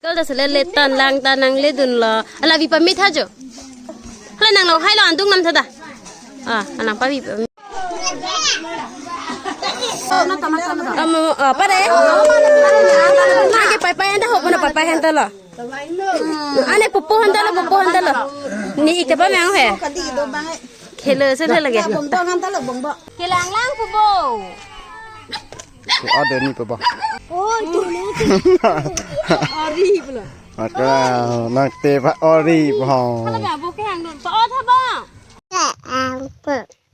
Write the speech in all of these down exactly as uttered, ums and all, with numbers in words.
Tol ta sele le tan lang ta nangledunlo. Ala vi pamit ha jo. Hala nanglo hailo antung nam thada. Ah, alang pavi pamit. Amo, ah, pare. Nangke pai pai anta ho, pona pai pai anta lo. Ane pupu anta lo, pupu anta lo. Ne ik ta pamang he. Khelo se the lage. Kelang lang pupu. Ada ni papa. Oh, itu lo. Ori pulo. Maka nang te pa ori po. Hala ba bo kehang dun. Pa ot haba.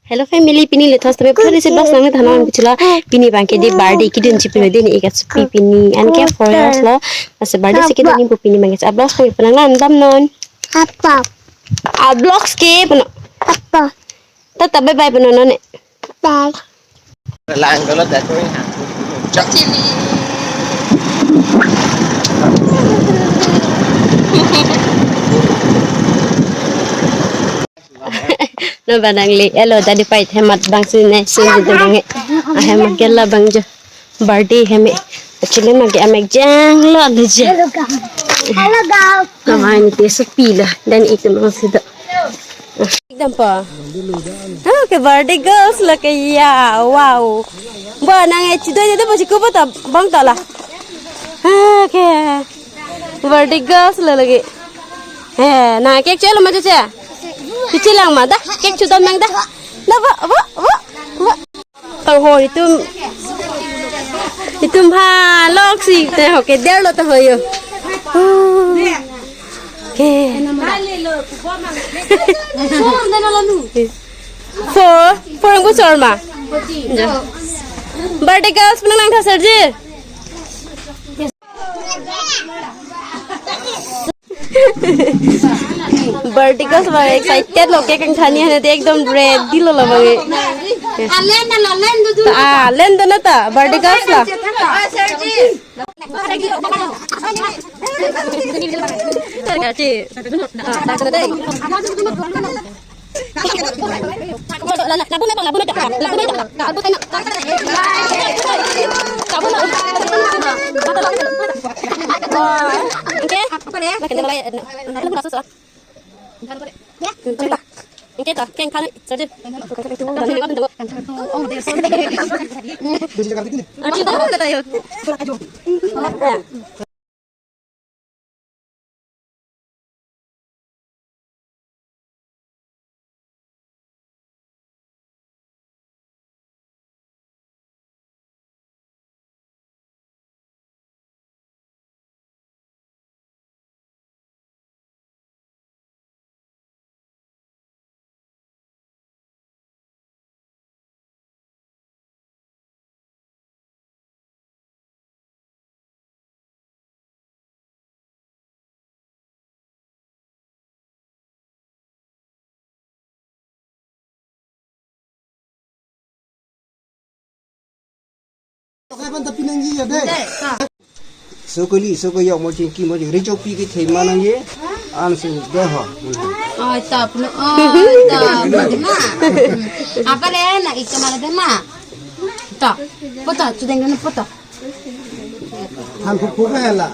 Hello family, pini le thos tabe phone se bas nang thanon bichula. Pini bangke de birthday kedun chipino de ne ik asopi pini. Anke four years lo. Ase birthday si kedun ni pu pini bangke. A vlogs ke panang lan damnon. Apa? A vlogs ke pano. Apa? Tata bye bye pano non ne. Bye. Lang dolo da ko. Chili. No ba nangli elo dadi pai hemat bang sine sin di bang. Ahem gela bang jo. Birthday heme. Actually mage amek jang lo adu je. Hello guys. Hello guys. Nama ini te sepi lah dan itu mau sudah. Ekdam pa. Okay, birthday girls lake ya. Wow. Ba nang e chidoi de ba chikubo ta bang ta la. Okay. Birthday girls lo lagi. Eh, na cake chelo ma cha. Chichi lang ma da. Cake chudam nang da. Na ba ba ba. Ba. Panghor itum. Itum ha lok si te ho ke der lo to hoyo. Oh. Ke. Four, four ang busor ma. Ja. Birthday girls penang lang tha sir ji. Birthday girls bang excited lo, cake kangthani hane te ekdom ready lo lo bang. Alen na lo, alen do do. Ah, alen do na ta, birthday girls la. Tokai pan tapi nangji ya deh. Sokoli, soko yok mo chingki mo ching richo pi ki thema nangji. An su deh ho. Oi ta puno, oi ta puno dema. Apa le na ik ta mala dema. Ta, poto, chudeng dena poto. Han phu phu ka hela.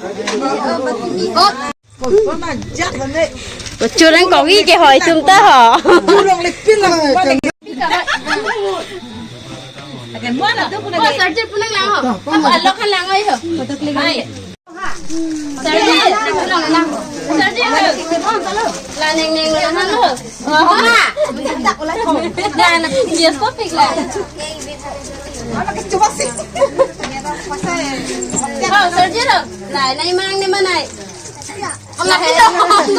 Oh. Churang kong i ke hoi tum ta ho. Churang le pin lang. Oh, sir, sir, punang lang ho. Apa alok kan lang oi ho. Hai. Sir, sir, punang lang. Sir, sir. La neng neng lang ho. Oh, ma. La na, dia stop ik la. Oh, sir, sir. La nai mang ni manai. Lalo,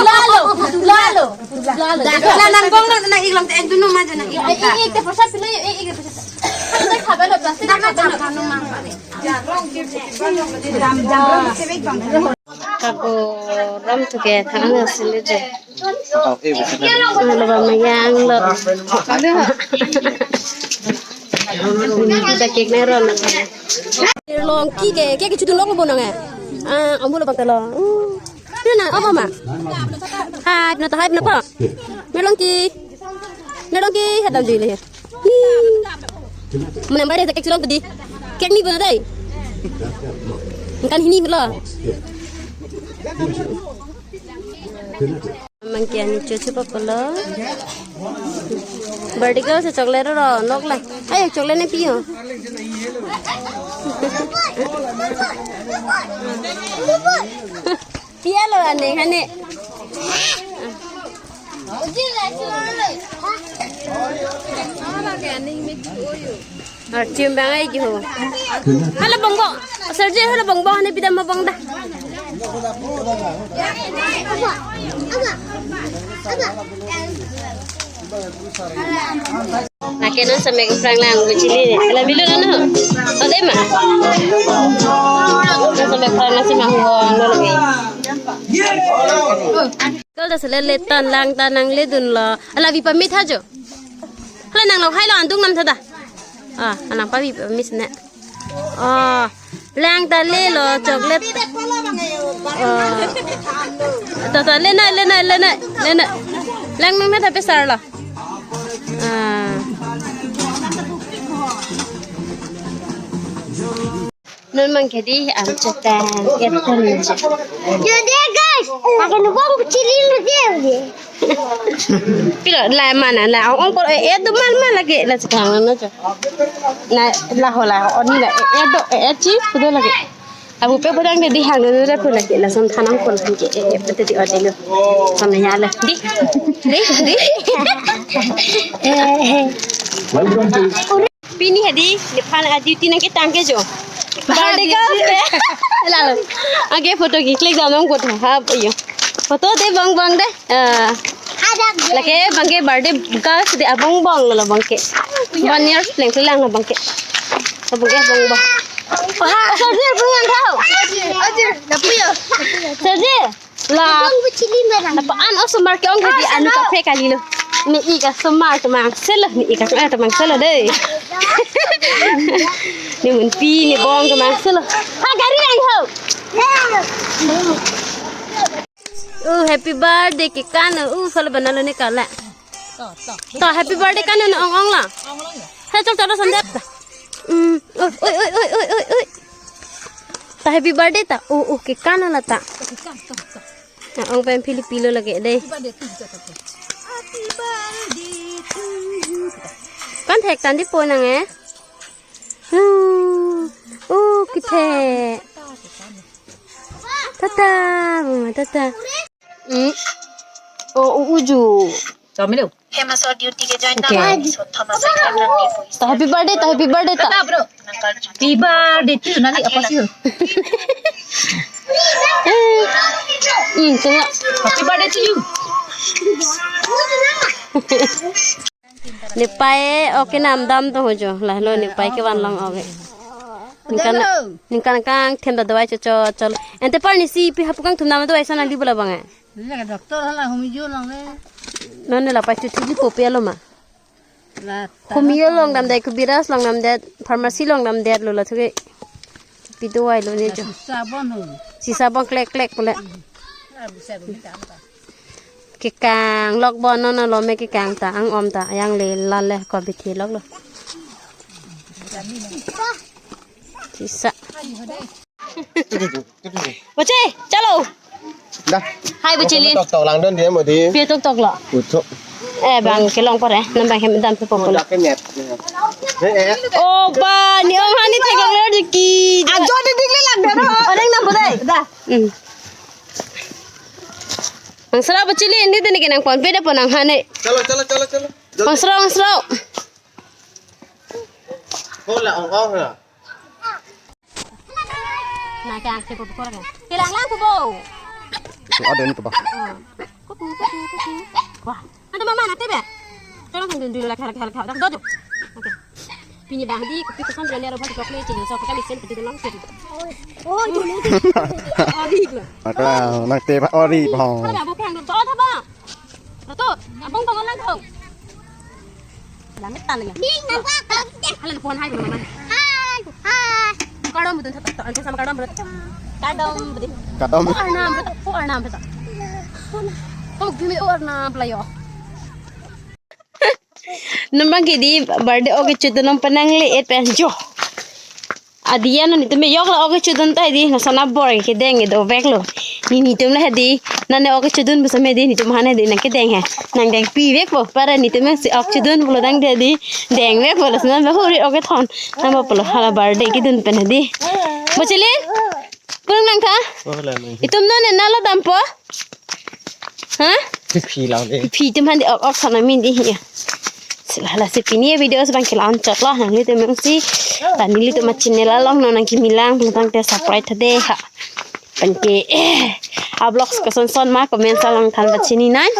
lalo, lalo. Na nanggong na, na ik lang te, eh, dunu ma jo na ik lang ta. Eh, eh, ik te phosa pilo, eh, ik te phosa. Ano ta khaba lo, plastic khaba lo. Kako ram tu ke thang na sili je. Ano ba mayang lo. Kita cake na ron na. Longki ke, ke ke chudun lok lo bonang eh. Ah, amu lo bang ta lo. Hmm. Pina, apa ma? Hai, pina ta hai, pina pa? Melongki. Melongki, hadam jui le. Hi. Mana bai de cake chulong tadi. Cake ni pina dai. Kan hini lo. Mangke ani chocho papalo. Birthday girl si chocolate ro nok la. Ayo chocolate ne piyo. Piya lo ane hane. Archim bang ai jo. Hala bongbong. Serje hala bongbong hane pidam bongbong da. Lake non semek phrang lang bu chili. Ala bilu non ho. Ode ma. Non semek phrang lang si mang ho non lagi. Kal ta sele letan lang ta nangledunlo. Ala vi pamit ha jo. Hala nanglo hailo antung nam thada. Ah, alang pavi pamit ne. Oh, lang ta lelo chocolate. Oh. Ta ta lena lena lena lena. Lang nang na thape sarlo. Ah. Non mangke di an chetan etan je. Yo deh guys, pakai nubong kecilin deh. Pilo la mana la ong ong por eh eh do mal mal lagi la sekarang na jo. Na la hola oni la eh eh do eh eh chi kudo lagi. Abu pe bodang de di hang de pun lagi la son thanang pun lagi eh eh betul di odi lo. Sama ya la. Di. Di di. Pini hadi, nephan a duty nangketang ke jo. Birthday girl ke. Lalo. Ake photo ki click dam nang kot ha, ayo. Photo de bongbong de. Ah. Lake bangke birthday girl si de abongbong lo bangke. One years pleng pleng lo bangke. Bangke bongbong. Wah, Serje bongbong tau. Serje, na puyo. Serje. La. Bong bu chili merang. Napa an osomar ke-ong ke di anu kafe kalilo. Ne ik asomar temang selo, ne ik asomar temang selo dei. Ne munpi ne bong temang selo. Ha gari ang ho. Oh, happy birthday ke kan. Oh, solo banalo ne kala. To, happy birthday kan na ong ong la. Sa chok chok sandep ta. Hmm. Oi oi oi oi oi oi. Ta happy birthday ta. Oh, oh, ke kan la ta. Na ong pen phili pilo lagi dei. Kan thek tan di po nang eh. Hmm. Oh, kithek. Tata, mama tata. Hmm. Oh, u- uju. Kami lo. Hema so duty ke join na. Okay. So Thomas Island nang ni voice. Ta happy birthday, ta happy birthday ta. Kata, bro. Happy birthday to you. Nanti apa sih? Hmm, tengok. Happy birthday to you. Nepei oke nam dam to hojo. Lahelo nepei ke van long oke. Ningkan ningkan kangthim ta dawai cho cho cho. Ante par ni si pi hapu kangthum nam dawai sana di bola bang eh. Nila ke doctor hala humi jo lang le. Non ne la pa chu chu di pope alo ma. La ta humi jo long dam dei, kubiras long dam dei, pharmacy long dam dei lo la thuke. Pi dawai lo ne jo. Sisa bon ho. Sisa bon klek klek pule. Ah, bisa bo mi ta ta. Kekang lok bon non lo me kekang ta ang om ta yang le la le ko bithi lok lo. Sisa. Boche, chalo. Dah. Hai, Bu Chilin. Tok tok lang don dia mau di. Pi tok tok lo. Utuk. Eh, bang kelong por eh, nang bang hem dam pe popol. Udah kenyet. Eh, eh. Oh, ba, ni om hani theklong ler diki. Ajo di ding le lang deh. Orang nam bodai. Dah. Hmm. Ang sera Bu Chilin di tini kenang pon peda pon ang hane. Chalo, chalo, chalo, chalo. Ang sera, ang sera. Hola, ang ang ya. Na kang ke bo ko ke. Kelang lang ko bo. Ada ni ko ba. Kuku kuku kuku. Wah, ada mama nanti be. Tolong kan dulu lagi lagi lagi lagi dojo. Oke. Pini bang di kopi kosan dia lero bang chocolate chili so kita mixin peti dolang chili. Oh, dulu. Oh, di iklo. Maka nang te ba ori bang. Ada bo kang do to ba. Roto, abang bangon lang ko. Langit tan lagi. Ding, nampak, kalau kita. Hala phone hai mama. Hai, hai. Kadom betul tak tak. Ante sama kadom betul. Kadom betul. Kadom. Oh, arnam betul. Oh, arnam betul. Oh, gini oh arnam pelayo. Nang bang ke di birthday oke chutu nang penang le et pen jo. Adiya no nitum yok la oke chudon tai di na sana bor ke deng do vek lo. Ni nitum le hedi. Nane ok chedun bosam hedi nitum han hedi nang kedeng he. Nang dengpivekpo. Para nitum si ok chedun pulo tangte hedi. Dengvekpo lo sina bahuri ok thon. Nangpo pulo hala birthday kedun pen hedi. Bochili? Kurang nangtha? Itum non nalo dampo? Ha? Phi lang de. Phi itum handi ok ok sana min di hi. Sila hala si pini video si bang kila-an chot lo nanglitum si. Tani litum ma channel along non nang kimi lang pulo tangte subscribe tha de ha. Penke a vlogs koson son ma comment along than pachini nang.